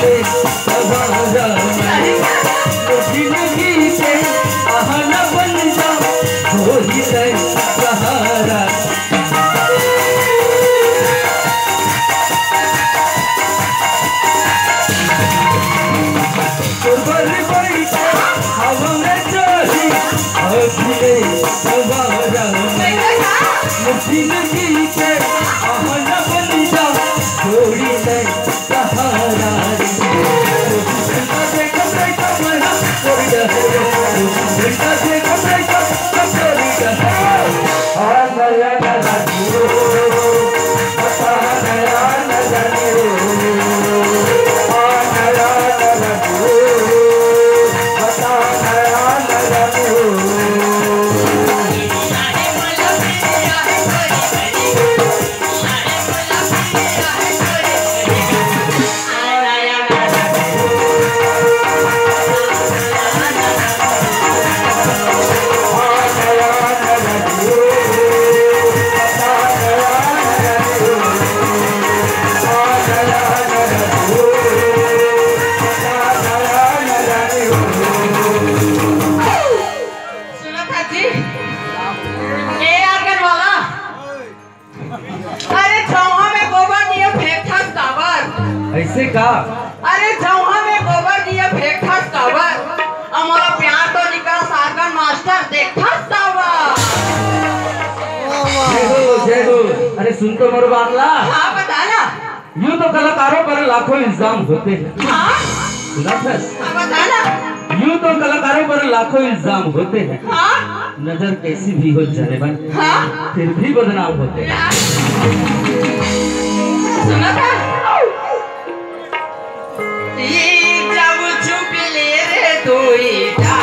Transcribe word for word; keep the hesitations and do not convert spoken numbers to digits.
सहारा मैं, जिंदगी के आहना बन जा, वही तै सहारा। तोर बर बैठे हवा में चढ़ी, अखिले सवारा मैं। जिंदगी के आहना बन जा, छोड़ी तै सहारा रे। चौबीस घंटा देखत रहिता मैं, तोरी डहर। चौबीस घंटा देखत रहिता, तोरी डहर। सुनत हस जी? ए आंगन वाला, अरे छौहा में गोबर दिया फेंकथस काबर? ऐसे का? अरे छौहा में गोबर दिया फेंकथस काबर? अउ मोला प्यार तो निकल सारगन मास्टर देखथस काबर? जय हो, जय हो। अरे सुन तो मोर बात ला। हाँ, बता ना। यूं तो कलाकारों पर लाखों इल्जाम होते हैं। हाँ? सुनत हस? हाँ, बता ना। यूं तो कलाकारों पर लाखों इल्जाम होते हैं। हाँ? नजर कैसी भी हो जाने मन, हाँ? फिर भी बदनाम होते हैं। हाँ। सुनत हस? ये जब चुप ले रे तू ही जा।